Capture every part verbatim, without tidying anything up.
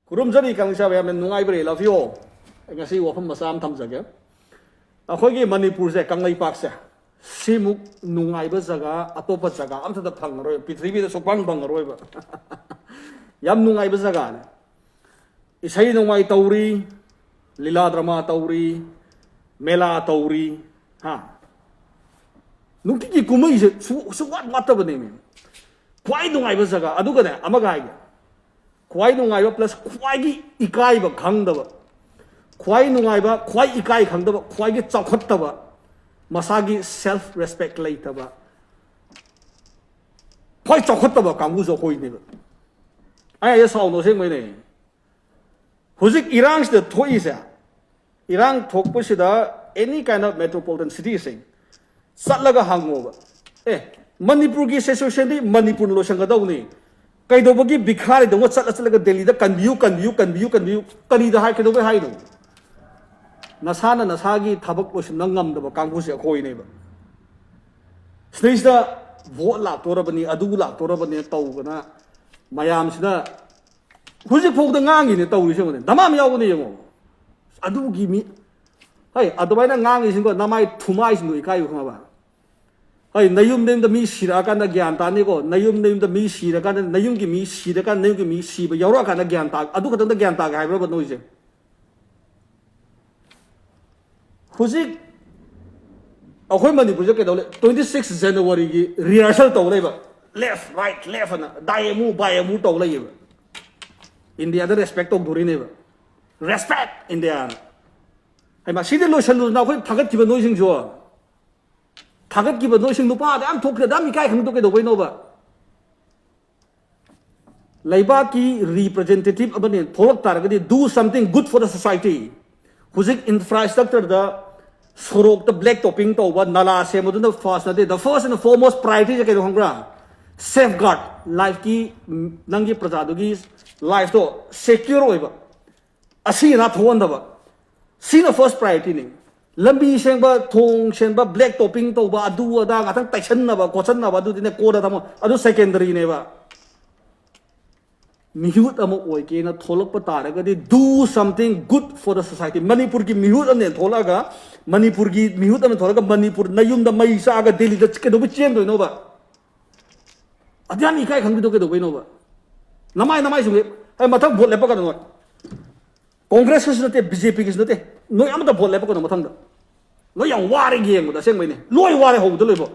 ꯈꯨꯔꯨꯝꯖꯔꯤ ꯀꯪꯂꯩꯁꯥꯕ, ꯌꯥꯝꯅ ꯅꯨꯡꯉꯥꯏꯕ ꯂꯩ ꯂꯥꯎꯁꯤꯌꯣ꯫ ꯑꯩ ꯉꯁꯤ ꯋꯥꯐꯝ ꯃꯆꯥ ꯑꯃ ꯊꯝꯖꯒꯦ꯫ ꯑꯩꯈꯣꯏꯒꯤ ꯃꯅꯤꯄꯨꯔꯁꯦ, ꯀꯪꯂꯩꯄꯥꯛꯁꯦ, ꯁꯤꯃꯨꯛ ꯅꯨꯡꯉꯥꯏꯕ ꯖꯒꯥ ꯑꯇꯣꯞꯄ ꯖꯒꯥ ꯑꯝꯇꯗ ꯐꯪꯉꯔꯣꯏ, ꯄ꯭ꯔꯤꯊꯤꯕꯤꯗ ꯁꯨꯛꯐꯪ ꯐꯪꯉꯔꯣꯏꯕ꯫ ꯌꯥꯝ ꯅꯨꯡꯉꯥꯏꯕ ꯖꯒꯥꯅꯦ꯫ ꯏꯁꯩ ꯅꯣꯡꯃꯥꯏ ꯇꯧꯔꯤ, ꯂꯤꯂꯥ ꯗ꯭ꯔꯃꯥ ꯇꯧꯔꯤ, ꯃꯦꯂꯥ ꯇꯧꯔꯤ, ꯍꯥ, ꯅꯨꯡꯇꯤꯒꯤ ꯀꯨꯝꯍꯩꯁꯦ ꯁꯨ- ꯁꯨꯋꯥꯠ ꯋꯥꯠꯇꯕꯅꯦꯃꯤ꯫ ꯈ꯭ꯋꯥꯏ ꯅꯨꯡꯉꯥꯏꯕ ꯖꯒꯥ꯫ ꯑꯗꯨꯒꯅꯦ, ꯑꯃꯒ ꯍꯥꯏꯒꯦ, ꯈ꯭ꯋꯥꯏ ꯅꯨꯡꯉꯥꯏꯕ plus ꯈ꯭ꯋꯥꯏꯒꯤ ꯏꯀꯥꯏꯕ ꯈꯪꯗꯕ, ꯈ꯭ꯋꯥꯏ ꯅꯨꯡꯉꯥꯏꯕ, ꯈ꯭ꯋꯥꯏ ꯏꯀꯥꯏ ꯈꯪꯗꯕ, ꯈ꯭ꯋꯥꯏꯒꯤ ꯆꯥꯎꯈꯠꯇꯕ, ꯃꯁꯥꯒꯤ self respect ꯂꯩꯇꯕ, ꯈ꯭ꯋꯥꯏ ꯆꯥꯎꯈꯠꯇꯕ ꯀꯥꯡꯕꯨꯁꯨ ꯑꯩꯈꯣꯏꯅꯦꯕ꯫ ꯑꯩ ꯍꯥꯏꯁꯦ ꯁꯥꯎꯅꯣ, ꯑꯁꯦꯡꯕꯩꯅꯦ꯫ ꯍꯧꯖꯤꯛ ꯏꯔꯥꯡꯁꯤꯗ ꯊꯣꯛꯏꯁꯦ, ꯏꯔꯥꯡ ꯊꯣꯛꯄꯁꯤꯗ any kind of metropolitan city ꯁꯤꯡ ꯆꯠꯂꯒ ꯍꯪꯉꯣꯕ꯫ ꯑꯦ, ꯃꯅꯤꯄꯨꯔꯒꯤ situation ꯗꯤ ꯃꯅꯤꯄꯨꯔꯅ ꯂꯣꯏꯁꯟꯒꯗꯧꯅꯤ꯫ ꯀꯩꯗꯧꯕꯒꯤ ꯚꯤꯈꯥꯔꯤꯗꯧꯅ ꯆꯠꯂ ꯆꯠꯂꯒ ꯗꯦꯜꯂꯤꯗ ꯀꯟꯕꯤꯌꯨ, ꯀꯟꯕꯤꯌꯨ, ꯀꯟꯕꯤꯌꯨ, ꯀꯟꯕꯤꯌꯨ? ꯀꯔꯤꯗ ꯍꯥꯏ, ꯀꯩꯗꯧꯕꯩ ꯍꯥꯏꯅꯣ? ꯅꯁꯥꯅ ꯅꯁꯥꯒꯤ ꯊꯕꯛ ꯂꯣꯏꯁꯤꯟꯕ ꯉꯝꯗꯕ ꯀꯥꯡꯕꯨꯁꯦ ꯑꯩꯈꯣꯏꯅꯦꯕ꯫ ꯁꯤꯗꯩꯁꯤꯗ ꯚꯣꯠ ꯂꯥꯛꯇꯣꯔꯕꯅꯤ, ꯑꯗꯨ ꯂꯥꯛꯇꯣꯔꯕꯅꯤ ꯇꯧꯗꯅ ꯃꯌꯥꯝꯁꯤꯅ ꯍꯧꯖꯤꯛ ꯐꯥꯎꯗ ꯉꯥꯡꯉꯤꯅꯦ ꯇꯧꯔꯤꯁꯦ꯫ ꯌꯦꯡꯉꯨꯅꯦ, ꯗꯃꯥ ꯑꯃ ꯌꯥꯎꯕꯅꯦ, ꯌꯦꯡꯉꯣ꯫ ꯑꯗꯨꯒꯤ ꯃꯤ, ꯍꯣꯏ, ꯑꯗꯨꯃꯥꯏꯅ ꯉꯥꯡꯉꯤꯁꯤꯡꯗꯣ, ꯅꯃꯥꯏ ꯊꯨꯃꯥꯏꯁꯤꯡꯗꯣ ꯏꯀꯥꯏꯌꯨ, ꯈꯪꯉꯕ? ꯍꯣꯏ, ꯅꯌꯨꯝ ꯅꯌꯨꯝꯗ ꯃꯤ ꯁꯤꯔꯛꯑꯀꯥꯟꯗ ꯒ꯭ꯌꯥꯟ ꯇꯥꯅꯤꯀꯣ꯫ ꯅꯌꯨꯝ ꯅꯌꯨꯝꯗ ꯃꯤ ꯁꯤꯔꯀꯥꯟꯗ, ꯅꯌꯨꯝꯒꯤ ꯃꯤ ꯁꯤꯔꯀꯥꯟꯗ, ꯅꯌꯨꯝꯒꯤ ꯃꯤ ꯁꯤꯕ ꯌꯥꯎꯔꯛꯑꯀꯥꯟꯗ ꯒ꯭ꯌꯥꯟ ꯇꯥ, ꯑꯗꯨ ꯈꯛꯇꯪꯗ ꯒ꯭ꯌꯥꯟ ꯇꯥꯒꯦ ꯍꯥꯏꯕ꯭ꯔꯕ ꯅꯣꯏꯁꯦ? ꯍꯧꯖꯤꯛ ꯑꯩꯈꯣꯏ ꯃꯅꯤꯄꯨꯔꯁꯦ ꯀꯩꯗꯧ ꯂꯩ? Twenty six January ꯒꯤ rehearsal ꯇꯧ ꯂꯩꯕ, left right left ꯑꯅ, ꯗꯥꯏ ꯑꯃꯨ ꯕꯥꯏ ꯑꯃꯨ ꯇꯧ ꯂꯩꯌꯦꯕ꯫ ꯏꯟꯗꯤꯌꯥꯗ respect ꯇꯧꯗꯣꯔꯤꯅꯦꯕ, respect ꯏꯟꯗꯤꯌꯥꯅ꯫ ꯍꯩꯃꯥ, ꯁꯤꯗꯤ ꯂꯣꯏꯁꯜꯂꯨꯗꯅ, ꯑꯩꯈꯣꯏ ꯊꯥꯒꯠꯈꯤꯕ ꯅꯣꯏꯁꯤꯡꯁꯨ, ꯊꯥꯒꯠꯈꯤꯕ ꯅꯣꯏꯁꯤꯡ, ꯅꯨꯄꯥ ꯑꯗꯨ ꯌꯥꯝ ꯊꯣꯛꯈ꯭ꯔꯦ, ꯑꯗꯨ ꯌꯥꯝ ꯏꯀꯥꯏ ꯈꯪꯗꯣ ꯀꯩꯗꯧꯕꯩꯅꯣꯕ? ꯂꯩꯕꯥꯛꯀꯤ representative ꯑꯃꯅꯦ ꯊꯣꯛꯂꯛ ꯇꯥꯔꯒꯗꯤ, do something good for the society꯫ ꯍꯧꯖꯤꯛ infrastructure ꯗ, ꯁꯣꯔꯣꯛꯇ black topping ꯇꯧꯕ, ꯅꯂꯥ ꯁꯦꯝꯕꯗꯨꯅ first ꯅꯠꯇꯦ꯫ The first and foremost priority ꯁꯦ ꯀꯩꯅꯣ ꯈꯪꯕ꯭ꯔꯥ? Safeguard, life ꯀꯤ, ꯅꯪꯒꯤ ꯄ꯭ꯔꯖꯥꯗꯨꯒꯤ life ꯇꯣ secure ꯑꯣꯏꯕ, ꯑꯁꯤ ꯑꯅꯥ ꯊꯣꯛꯍꯟꯗꯕ, ꯁꯤꯅ first priority ꯅꯤ꯫ ꯂꯝꯕꯤ ꯁꯦꯝꯕ, ꯊꯣꯡ ꯁꯦꯝꯕ, black topping ꯇꯧꯕ, ꯑꯗꯨ ꯑꯗꯥ ꯉꯥꯛꯇꯪ ꯇꯩꯁꯟꯅꯕ ꯈꯣꯠꯆꯟꯅꯕ, ꯑꯗꯨꯗꯤꯅꯦ ꯀꯣꯟꯅ ꯊꯝꯃꯣ, ꯑꯗꯨ secondary ꯅꯦꯕ꯫ ꯃꯤꯍꯨꯠ ꯑꯃ ꯑꯣꯏꯒꯦꯅ ꯊꯣꯛꯂꯛꯄ ꯇꯥꯔꯒꯗꯤ, do something good for the society. ꯃꯅꯤꯄꯨꯔꯒꯤ ꯃꯤꯍꯨꯠ ꯑꯃꯅ ꯊꯣꯛꯂꯛꯑꯒ, ꯃꯅꯤꯄꯨꯔꯒꯤ ꯃꯤꯍꯨꯠ ꯑꯃ ꯊꯣꯛꯂꯒ ꯃꯅꯤꯄꯨꯔ ꯅꯌꯨꯝꯗ ꯃꯩ ꯆꯥꯛꯑꯒ ꯗꯦꯜꯂꯤꯗ ꯀꯩꯗꯧꯕꯩ ꯆꯦꯟꯗꯣꯏꯅꯣꯕ? ꯑꯗꯨ ꯌꯥꯝ ꯏꯀꯥꯏ ꯈꯪꯗꯣꯏꯗꯣ ꯀꯩꯗꯧꯕꯩꯅꯣꯕ? ꯅꯃꯥꯏ ꯅꯃꯥꯏ ꯁꯨꯝ, ꯑꯩ ꯃꯊꯪ ꯚꯣꯠ ꯂꯦꯞꯄꯛꯀꯅꯨ ꯅꯣꯏ꯫ ꯀꯣꯡꯒ꯭ꯔꯦꯁꯀꯤꯁꯨ ꯅꯠꯇꯦ, ꯕꯤ ꯖꯦ ꯄꯤꯒꯤꯁꯨ ꯅꯠꯇꯦ, ꯅꯣꯏ ꯑꯃꯇ ꯚꯣꯠ ꯂꯦꯞꯄꯛꯀꯅꯨ ꯃꯊꯪꯗ꯫ ꯂꯣꯏ ꯌꯥꯝ ꯋꯥꯔꯦ ꯌꯦꯡꯕꯗ, ꯑꯁꯦꯡꯕꯩꯅꯦ, ꯂꯣꯏ ꯋꯥꯔꯦ ꯍꯧꯕꯗ ꯂꯣꯏꯕ꯫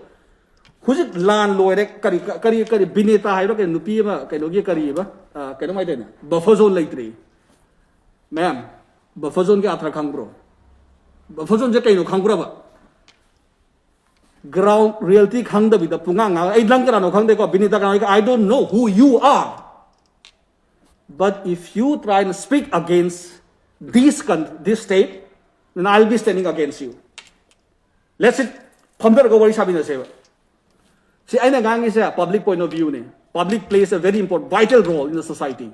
ꯍꯧꯖꯤꯛ ꯂꯥꯟ ꯂꯣꯏꯔꯦ꯫ ꯀꯔꯤ ꯀꯔꯤ ꯀꯔꯤ ꯕꯤꯅꯦꯇꯥ ꯍꯥꯏꯕ꯭ꯔꯥ, ꯀꯩꯅꯣ, ꯅꯨꯄꯤ ꯑꯃ ꯀꯩꯅꯣꯒꯤ ꯀꯔꯤꯕ, ꯑ, ꯀꯩꯅꯣꯝ ꯍꯥꯏꯗꯥꯏꯅꯦ, ꯕꯐꯔ ꯖꯣꯟ ꯂꯩꯇ꯭ꯔꯦ꯫ ꯃꯌꯥꯝ, ꯕꯐꯔ ꯖꯣꯟꯒꯤ ꯑꯥꯊ꯭ꯔ ꯈꯪꯕ꯭ꯔꯣ? ꯕꯐꯔ ꯖꯣꯟꯁꯦ ꯀꯩꯅꯣ ꯈꯪꯕ꯭ꯔꯕ? ꯒ꯭ꯔꯥꯎꯟ ꯔꯤꯌꯦꯂꯤꯇꯤ ꯈꯪꯗꯕꯤꯗ ꯄꯨꯡꯉꯥꯡ ꯉꯥꯡ, ꯑꯩ ꯅꯪ ꯀꯅꯥꯅꯣ ꯈꯪꯗꯦꯀꯣ, ꯕꯤꯅꯤꯇꯥ ꯀꯅꯥꯅꯣ, I don't know who you are, but if you try and speak against this country, this state, then I'll be standing against you. Let's sit, ꯐꯝꯊꯔꯒ ꯋꯥꯔꯤ ꯁꯥꯃꯤꯟꯅꯁꯦꯕ꯫ ꯁꯤ ꯑꯩꯅ ꯉꯥꯡꯉꯤꯁꯦ public point of viewꯅꯦ꯫ Public plays a very important, vital role in the society.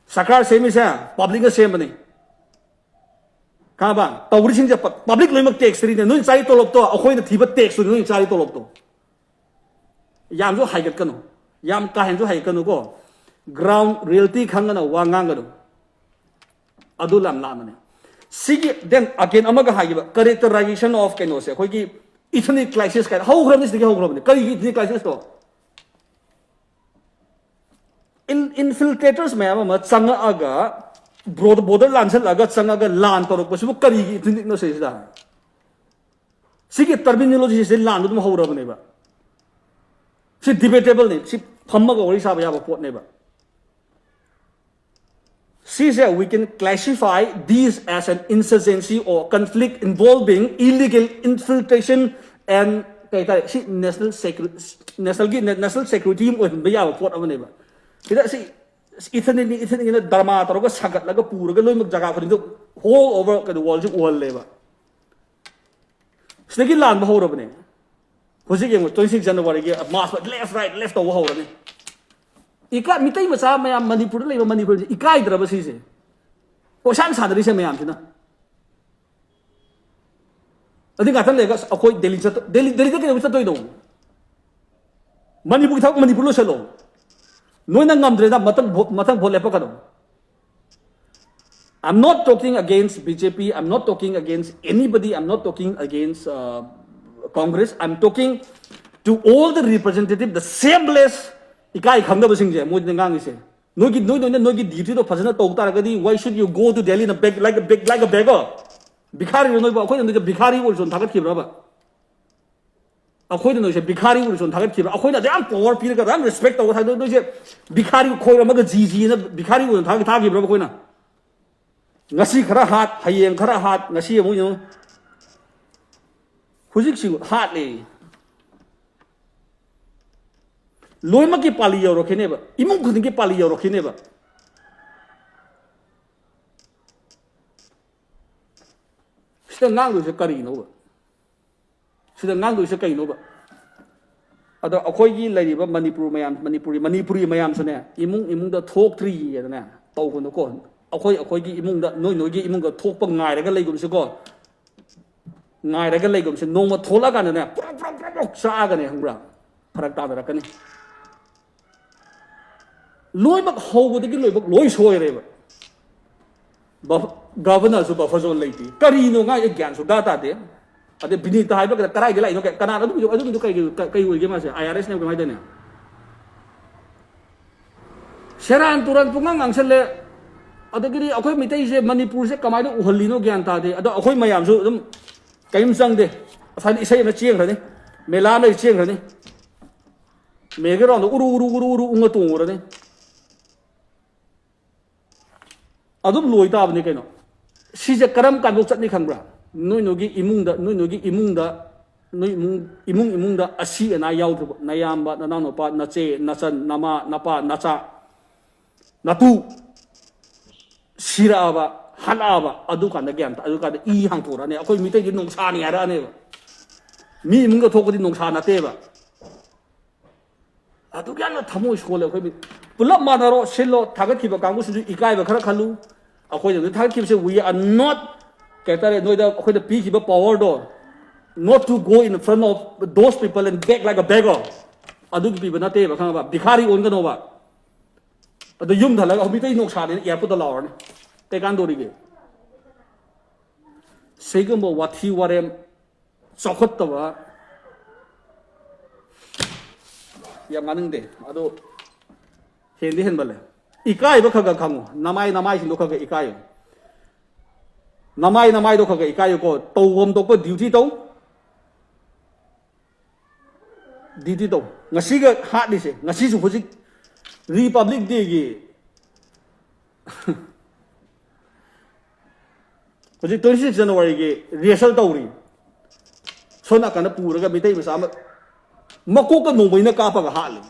ꯁꯔꯀꯥꯔ ꯁꯦꯝꯃꯤꯁꯦ ꯄꯕ꯭ꯂꯤꯛꯅ ꯁꯦꯝꯕꯅꯤ꯫ ꯈꯪꯉꯕ? ꯇꯧꯔꯤꯁꯤꯡꯁꯦ ꯄ-, public ꯂꯣꯏꯅꯃꯛ tax ꯊꯤꯔꯤꯅꯦ꯫ ꯅꯣꯏ ꯆꯥꯔꯤ ꯇꯣꯂꯣꯞꯇꯣ ꯑꯩꯈꯣꯏꯅ ꯊꯤꯕ ꯇꯦꯛꯁꯇꯨꯅꯤ ꯅꯣꯏ ꯆꯥꯔꯤ ꯇꯣꯂꯣꯞꯇꯣ꯫ ꯌꯥꯝꯁꯨ ꯍꯥꯏꯒꯠꯀꯅꯨ, ꯌꯥꯝ ꯀꯥ ꯍꯦꯟꯅꯁꯨ ꯍꯥꯏꯒꯠꯀꯅꯨꯀꯣ꯫ ꯒ꯭ꯔꯥꯎꯟ ꯔꯤꯌꯦꯂꯤꯇꯤ ꯈꯪꯉꯅ ꯋꯥ ꯉꯥꯡꯒꯅꯨ꯫ ꯑꯗꯨ ꯌꯥꯝ ꯂꯥꯟꯕꯅꯦ꯫ ꯁꯤꯒꯤ then again ꯑꯃꯒ ꯍꯥꯏꯈꯤꯕ characterization of ꯀꯩꯅꯣꯁꯦ, ꯑꯩꯈꯣꯏꯒꯤ ethnic crisis ꯀꯥꯏꯅ ꯍꯧꯈ꯭ꯔꯕꯅꯤ꯫ ꯁꯤꯗꯒꯤ ꯍꯧꯈ꯭ꯔꯕꯅꯤ꯫ ꯀꯔꯤꯒꯤ ethnic crisisꯇꯣ? Infiltrators ꯃꯌꯥꯝ ꯑꯃ ꯆꯪꯉꯛꯑꯒ, border ꯂꯥꯟꯁꯜꯂꯛꯑꯒ ꯆꯪꯉꯒ ꯂꯥꯟ ꯇꯧꯔꯛꯄꯁꯤꯕꯨ ꯀꯔꯤꯒꯤ ethnicꯅꯣ ꯁꯤꯗ? ꯁꯤꯒꯤ terminologyꯁꯦ ꯂꯥꯟꯗ ꯑꯗꯨꯝ ꯍꯧꯔꯕꯅꯦꯕ꯫ ꯁꯤ debatableꯅꯦ꯫ ꯁꯤ ꯐꯝꯃꯒ ꯋꯥꯔꯤ ꯁꯥꯕ ꯌꯥꯕ ꯄꯣꯠꯅꯦꯕ꯫ ꯁꯤꯁꯦ we can classify these as an insurgency or conflict involving illegal infiltration and, ꯀꯩ ꯍꯥꯏꯇꯥꯔꯦ, ꯁꯤ national security, nationalꯒꯤ, national security ꯑꯃ ꯑꯣꯏꯍꯟꯕ ꯌꯥꯕ ꯄꯣꯠ ꯑꯃꯅꯦꯕ꯫ ꯁꯤꯗ ꯁꯤ ethnicꯅꯤ, ethnicꯅꯤꯅ ꯗ꯭ꯔꯃꯥ ꯇꯧꯔꯒ ꯁꯥꯒꯠꯂꯒ ꯄꯨꯔꯒ ꯂꯣꯏꯅꯃꯛ ꯖꯒꯥ ꯈꯨꯗꯤꯡꯗ all over ꯀꯩꯅꯣ worldꯁꯤ ꯎꯍꯜꯂꯦꯕ꯫ ꯁꯤꯗꯒꯤ ꯂꯥꯟꯕ ꯍꯧꯔꯕꯅꯦ꯫ ꯍꯧꯖꯤꯛ ꯌꯦꯡꯉꯣ, twenty six Januaryꯒꯤ march left right left ꯇꯧꯕ ꯍꯧꯔꯅꯤ꯫ ꯏꯀꯥꯏ, ꯃꯤꯇꯩ ꯃꯆꯥ ꯃꯌꯥꯝ ꯃꯅꯤꯄꯨꯔꯗ ꯂꯩꯕ ꯃꯅꯤꯄꯨꯔꯁꯦ ꯏꯀꯥꯏꯗ꯭ꯔꯕ ꯁꯤꯁꯦ? ꯀꯣꯏꯁꯥꯟ ꯁꯥꯟꯅꯔꯤꯁꯦ ꯃꯌꯥꯝꯁꯤꯅ꯫ ꯑꯗꯨ ꯉꯥꯛꯇꯪ ꯂꯩꯔꯒ ꯑꯁ, ꯑꯩꯈꯣꯏ ꯗꯦꯜꯂꯤ ꯆꯠꯇ-, ꯗꯦꯜꯂꯤ, ꯗꯦꯜꯂꯤꯗ ꯀꯩꯗꯧꯕ ꯆꯠꯇꯣꯏꯅꯣ? ꯃꯅꯤꯄꯨꯔꯒꯤ ꯊꯕꯛ ꯃꯅꯤꯄꯨꯔ ꯂꯣꯏꯁꯜꯂꯣ꯫ ꯅꯣꯏꯅ ꯉꯝꯗ꯭ꯔꯦꯗ, ꯃꯊꯪ vote, ꯃꯊꯪ vote ꯂꯦꯞꯄꯛꯀꯅꯨ. I'm not talking against B J P, I'm not talking against anybody, I'm not talking against uh, Congress, I'm talking to all the representative, the shameless, ꯏꯀꯥꯏ ꯈꯪꯗꯕꯁꯤꯡꯁꯦ ꯃꯣꯏꯗ ꯉꯥꯡꯉꯤꯁꯦ. ꯅꯣꯏꯒꯤ, ꯅꯣꯏ, ꯅꯣꯏꯅ ꯅꯣꯏꯒꯤ duty ꯗꯣ ꯐꯖꯅ ꯇꯧ ꯇꯥꯔꯒꯗꯤ, why should you go to Delhi in a beg, like a beg, like a beggar? ꯚꯤꯈꯥꯔꯤꯔꯣ ꯅꯣꯏꯕꯨ? ꯑꯩꯈꯣꯏꯅ ꯅꯣꯏꯁꯦ ꯚꯤꯈꯥꯔꯤ ꯑꯣꯏꯔꯁꯨ ꯊꯥꯒꯠꯈꯤꯕ꯭ꯔꯕ? ꯑꯩꯈꯣꯏꯅ ꯅꯣꯏꯁꯦ ꯚꯤꯈꯥꯔꯤ ꯑꯣꯏꯔꯁꯨ ꯊꯥꯒꯠꯈꯤꯕ꯭ꯔꯥ? ꯑꯩꯈꯣꯏꯅ ꯑꯗꯨ ꯌꯥꯝ power ꯄꯤꯔꯒ, ꯑꯗꯨ ꯌꯥꯝ respect ꯇꯧꯕ ꯊꯥꯒꯠ-, ꯅꯣꯏꯁꯦ ꯚꯤꯈꯥꯔꯤ ꯈꯣꯏꯔꯝꯃꯒ ꯖꯤ ꯖꯤꯅ ꯚꯤꯈꯥꯔꯤ ꯑꯣꯏꯅ ꯊꯥꯒ-, ꯊꯥꯈꯤꯕ꯭ꯔꯕ ꯑꯩꯈꯣꯏꯅ? ꯉꯁꯤ ꯈꯔ ꯍꯥꯠ, ꯍꯌꯦꯡ ꯈꯔ ꯍꯥꯠ, ꯉꯁꯤ ꯑꯃꯨꯛ ꯌꯦꯡꯉꯨ꯫ ꯍꯧꯖꯤꯛꯁꯤ ꯍꯥꯠꯂꯦ꯫ ꯂꯣꯏꯅꯃꯛꯀꯤ ꯄꯥꯜꯂꯤ ꯌꯧꯔꯛꯈꯤꯅꯦꯕ, ꯏꯃꯨꯡ ꯈꯨꯗꯤꯡꯒꯤ ꯄꯥꯜꯂꯤ ꯌꯧꯔꯛꯈꯤꯅꯦꯕ꯫ ꯁꯤꯗ ꯉꯥꯡꯗꯣꯏꯁꯦ ꯀꯔꯤꯅꯣꯕ? ꯁꯤꯗ ꯉꯥꯡꯗꯣꯏꯁꯦ ꯀꯩꯅꯣꯕ? ꯑꯗꯣ ꯑꯩꯈꯣꯏꯒꯤ ꯂꯩꯔꯤꯕ ꯃꯅꯤꯄꯨꯔ ꯃꯌꯥꯝ, ꯃꯅꯤꯄꯨꯔꯤ, ꯃꯅꯤꯄꯨꯔꯤ ꯃꯌꯥꯝꯁꯨꯅꯦ, ꯏꯃꯨꯡ ꯏꯃꯨꯡꯗ ꯊꯣꯛꯇ꯭ꯔꯤꯌꯦꯅꯅꯦ ꯇꯧꯒꯅꯨꯀꯣ꯫ ꯑꯩꯈꯣꯏ ꯑꯩꯈꯣꯏꯒꯤ ꯏꯃꯨꯡꯗ, ꯅꯣꯏ ꯅꯣꯏꯒꯤ ꯏꯃꯨꯡꯗ ꯊꯣꯛꯄ ꯉꯥꯏꯔꯒ ꯂꯩꯒꯨꯝꯁꯤꯀꯣ꯫ ꯉꯥꯏꯔꯒ ꯂꯩꯒꯨꯝꯁꯤ꯫ ꯅꯣꯡꯃ ꯊꯣꯛꯂꯛꯑꯀꯥꯟꯗꯅꯦ, ꯄ꯭ꯔꯣꯛ ꯄ꯭ꯔꯣꯛ ꯄ꯭ꯔꯣꯛ ꯄ꯭ꯔꯣꯛ ꯆꯥꯛꯑꯒꯅꯦ, ꯈꯪꯕ꯭ꯔꯥ? ꯐꯔꯛ ꯇꯥꯅꯔꯛꯀꯅꯤ꯫ ꯂꯣꯏꯅꯃꯛ ꯍꯧꯕꯗꯒꯤ ꯂꯣꯏꯕꯛ ꯂꯣꯏ ꯁꯣꯏꯔꯦꯕ꯫ ꯕ-, ꯒꯚꯔꯅꯔꯁꯨ buffer zone ꯂꯩꯇꯦ꯫ ꯀꯔꯤꯅꯣ ꯉꯥꯏ? ꯑꯩ ꯒ꯭ꯌꯥꯟ ꯁꯨꯡꯇꯥ ꯇꯥꯗꯦ꯫ ꯑꯗꯩ ꯕꯤꯅꯤꯇ ꯍꯥꯏꯕ ꯀꯩꯗ ꯀꯔꯥꯏꯗ ꯂꯥꯛꯏꯅꯣ? ꯀ-, ꯀꯅꯥꯅꯣ ꯑꯗꯨꯒꯤꯗꯣ, ꯑꯗꯨꯒꯤꯗꯣ ꯀꯩ, ꯀ-, ꯀꯩ ꯑꯣꯏꯒꯦ ꯃꯥꯁꯦ? ꯑꯥꯏ ꯑꯥꯔ ꯑꯦꯁꯅꯦꯕ ꯀꯃꯥꯏꯅ ꯇꯧꯅꯤ? ꯁꯦꯔꯥꯟ ꯇꯨꯔꯥꯟ ꯄꯨꯡꯉꯥꯡ ꯉꯥꯡꯁꯜꯂꯦ꯫ ꯑꯗꯒꯤꯗꯤ ꯑꯩꯈꯣꯏ ꯃꯤꯇꯩꯁꯦ ꯃꯅꯤꯄꯨꯔꯁꯦ ꯀꯃꯥꯏꯅ ꯎꯍꯜꯂꯤꯅꯣ ꯒ꯭ꯌꯥꯟ ꯇꯥꯗꯦ꯫ ꯑꯗꯣ ꯑꯩꯈꯣꯏ ꯃꯌꯥꯝꯁꯨ ꯑꯗꯨꯝ ꯀꯔꯤꯝ ꯆꯪꯗꯦ꯫ ꯉꯁꯥꯏꯗꯤ ꯏꯁꯩ ꯑꯃ ꯆꯦꯟꯈ꯭ꯔꯅꯤ, ꯃꯦꯂꯥ ꯂꯩ ꯆꯦꯟꯈ꯭ꯔꯅꯤ, ꯃꯦꯒ꯭ꯔꯥꯎꯟꯗ ꯎꯔꯨ ꯎꯔꯨ ꯎꯔꯨ ꯎꯔꯨ ꯎꯪꯉ ꯇꯣꯡꯉꯨꯔꯅꯤ꯫ ꯑꯗꯨꯝ ꯂꯣꯏ ꯇꯥꯕꯅꯤ ꯀꯩꯅꯣ꯫ ꯁꯤꯁꯦ ꯀꯔꯝ ꯀꯥꯟꯗ ꯆꯠꯅꯤ ꯈꯪꯕ꯭ꯔꯥ? ꯅꯣꯏ ꯅꯣꯏꯒꯤ ꯏꯃꯨꯡꯗ, ꯅꯣꯏ ꯅꯣꯏꯒꯤ ꯏꯃꯨꯡꯗ, ꯅꯣꯏ ꯏꯃꯨꯡ, ꯏꯃꯨꯡ ꯏꯃꯨꯡꯗ ꯑꯁꯤ ꯑꯅꯥ ꯌꯥꯎꯗ꯭ꯔꯕ, ꯅꯌꯥꯝꯕ, ꯅꯅꯥꯎꯅꯨꯄꯥ, ꯅꯆꯦ, ꯅꯆꯟ, ꯅꯃꯥ, ꯅꯄꯥ, ꯅꯆꯥ, ꯅꯇꯨ ꯁꯤꯔꯛꯑꯕ, ꯍꯜꯂꯛꯑꯕ, ꯑꯗꯨꯀꯥꯟꯗ ꯒ꯭ꯌꯥꯟ ꯇꯥ-, ꯑꯗꯨꯀꯥꯟꯗ ꯏ ꯍꯥꯡꯇꯣꯔꯛꯑꯅꯤ꯫ ꯑꯩꯈꯣꯏ ꯃꯤꯇꯩꯗꯤ ꯅꯣꯡꯁꯥꯅꯤ ꯍꯥꯏꯔꯛꯑꯅꯦꯕ꯫ ꯃꯤ ꯏꯃꯨꯡꯗ ꯊꯣꯛꯄꯗꯤ ꯅꯣꯡꯁꯥ ꯅꯠꯇꯦꯕ꯫ ꯑꯗꯨꯛ ꯌꯥꯝꯅ ꯊꯃꯣꯏ ꯁꯣꯜꯂꯦ ꯑꯩꯈꯣꯏ ꯃꯤ-, ꯄꯨꯂꯞ ꯃꯥꯟꯅꯔꯣ, ꯁꯤꯜꯂꯣ, ꯊꯥꯒꯠꯈꯤꯕ ꯀꯥꯡꯕꯨꯁꯤꯁꯨ ꯏꯀꯥꯏꯕ ꯈꯔ ꯈꯜꯂꯨ꯫ ꯑꯩꯈꯣꯏꯅ ꯍꯧꯖꯤꯛ ꯊꯥꯒꯠꯈꯤꯕꯁꯦ, we are not, ꯀꯩ ꯍꯥꯏꯇꯥꯔꯦ, ꯅꯣꯏꯗ ꯑꯩꯈꯣꯏꯅ ꯄꯤꯈꯤꯕ power ꯗꯣ, not to go in front of those people and beg like a beggar. ꯑꯗꯨꯒꯤ ꯄꯤꯕ ꯅꯠꯇꯦꯕ, ꯈꯪꯉꯕ? ꯚꯤꯈꯥꯔꯤ ꯑꯣꯟꯒꯅꯣꯕ꯫ ꯑꯗꯣ ꯌꯨꯝꯗ ꯍꯜꯂꯒ ꯍꯧꯖꯤꯛꯇ ꯑꯩ ꯅꯣꯡꯁꯥꯅꯦꯅ ꯑꯦꯌꯥꯔꯄꯣꯔꯠꯇ ꯂꯥꯎꯔꯅꯤ꯫ ꯀꯩ ꯀꯥꯟꯗꯧꯔꯤꯒꯦ? ꯁꯤꯒꯨꯝꯕ ꯋꯥꯊꯤ ꯋꯥꯔꯦꯝ, ꯆꯥꯎꯈꯠꯇꯕ ꯌꯥꯝ ꯉꯥꯡꯅꯤꯡꯗꯦ꯫ ꯑꯗꯣ ꯍꯦꯟꯗꯤ ꯍꯦꯟꯃꯜꯂꯦ꯫ ꯏꯀꯥꯏꯕ ꯈꯔ ꯈꯔ ꯈꯪꯉꯨ꯫ ꯅꯃꯥꯏ ꯅꯃꯥꯏꯁꯤꯡꯗꯣ ꯈꯔ ꯈꯔ ꯏꯀꯥꯏꯌꯨ꯫ ꯅꯃꯥꯏ ꯅꯃꯥꯏꯗꯣ ꯈꯔ ꯈꯔ ꯏꯀꯥꯏꯌꯨꯀꯣ꯫ ꯇꯧꯐꯝ ꯊꯣꯛꯄ ꯗ꯭ꯌꯨꯇꯤ ꯇꯧ꯫ ꯗ꯭ꯌꯨꯇꯤ ꯇꯧ꯫ ꯉꯁꯤꯒ ꯍꯥꯠꯂꯤꯁꯦ, ꯉꯁꯤꯁꯨ ꯍꯧꯖꯤꯛ ꯔꯤꯄꯕ꯭ꯂꯤꯛ ꯗꯦꯒꯤ, ꯍꯧꯖꯤꯛ ꯇ꯭ꯋꯦꯟꯇꯤ ꯁꯤꯛꯁ ꯖꯅꯋꯥꯔꯤꯒꯤ ꯔꯤꯍꯔꯁꯦꯜ ꯇꯧꯔꯤ꯫ ꯁꯣꯝ ꯅꯥꯀꯟꯗ ꯄꯨꯔꯒ ꯃꯤꯇꯩ ꯃꯆꯥ ꯑꯃ ꯃꯀꯣꯛꯇ ꯅꯣꯡꯃꯩꯅ ꯀꯥꯞꯄꯒ ꯍꯥꯠꯂꯤ꯫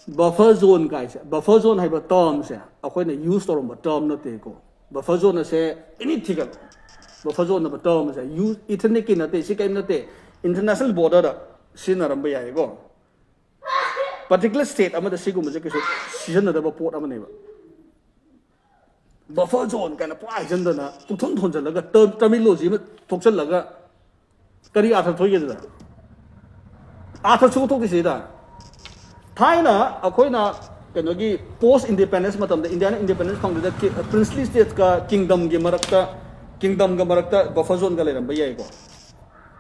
ꯕꯐꯔ ꯖꯣꯟ ꯀꯥꯏꯁꯦ, ꯕꯐꯔ ꯖꯣꯟ ꯍꯥꯏꯕ ꯇꯔꯝꯁꯦ ꯑꯩꯈꯣꯏꯅ ꯌꯨꯁ ꯇꯧꯔꯝꯕ ꯇꯔꯝ ꯅꯠꯇꯦꯀꯣ꯫ ꯕꯐꯔ ꯖꯣꯟ ꯑꯁꯦ ꯑꯦꯅꯤ ꯊꯤꯒꯠ, ꯕꯐꯔ ꯖꯣꯟ ꯍꯥꯏꯕ ꯇꯔꯝꯁꯦ ꯌꯨꯁ ꯏꯊꯅꯤꯛꯀꯤ ꯅꯠꯇꯦ, ꯁꯤ ꯀꯔꯤꯝ ꯅꯠꯇꯦ꯫ ꯏꯟꯇꯔꯅꯦꯁꯅꯦꯜ ꯕꯣꯔꯗꯔꯗ ꯁꯤꯖꯤꯟꯅꯔꯝꯕ ꯌꯥꯏꯀꯣ꯫ ꯄꯥꯔꯇꯤꯀꯨꯂꯔ ꯁ꯭ꯇꯦꯠ ꯑꯃꯗ ꯁꯤꯒꯨꯝꯕꯁꯦ ꯀꯩꯁꯨ ꯁꯤꯖꯤꯟꯅꯗꯕ ꯄꯣꯠ ꯑꯃꯅꯦꯕ꯫ ꯕꯐꯔ ꯖꯣꯟ ꯀꯥꯏꯅ ꯄꯨꯔꯥ ꯍꯥꯏꯖꯟꯗꯅ ꯄꯨꯡꯊꯣꯟ ꯊꯣꯟꯖꯜꯂꯒ ꯇꯔ-, ꯇꯔꯃꯤꯅꯣꯂꯣꯖꯤ ꯑꯃ ꯊꯣꯛꯆꯜꯂꯒ ꯀꯔꯤ ꯑꯥꯔꯊ ꯊꯣꯛꯏꯒꯦ ꯑꯗꯨꯗ? ꯑꯥꯔꯊ ꯁꯨꯡꯊꯣꯛ ꯊꯣꯛꯇꯦ ꯁꯤꯗ꯫ ꯊꯥꯏꯅ ꯑꯩꯈꯣꯏꯅ ꯀꯩꯅꯣꯒꯤ ꯄꯣꯁ ꯏꯟꯗꯤꯄꯦꯟꯗꯦꯟꯁ ꯃꯇꯝꯗ, ꯏꯟꯗꯤꯌꯥꯅ ꯏꯟꯗꯤꯄꯦꯟꯗꯦꯟꯁ ꯐꯪꯗ꯭ꯔꯤꯗ, ꯄ꯭ꯔꯤꯟꯁꯂꯤ ꯁ꯭ꯇꯦꯠꯀ ꯀꯤꯡꯗꯝꯒꯤ ꯃꯔꯛꯇ, ꯀꯤꯡꯗꯝꯒ ꯃꯔꯛꯇ ꯕꯐꯔ ꯖꯣꯟꯒ ꯂꯩꯔꯝꯕ ꯌꯥꯏꯀꯣ꯫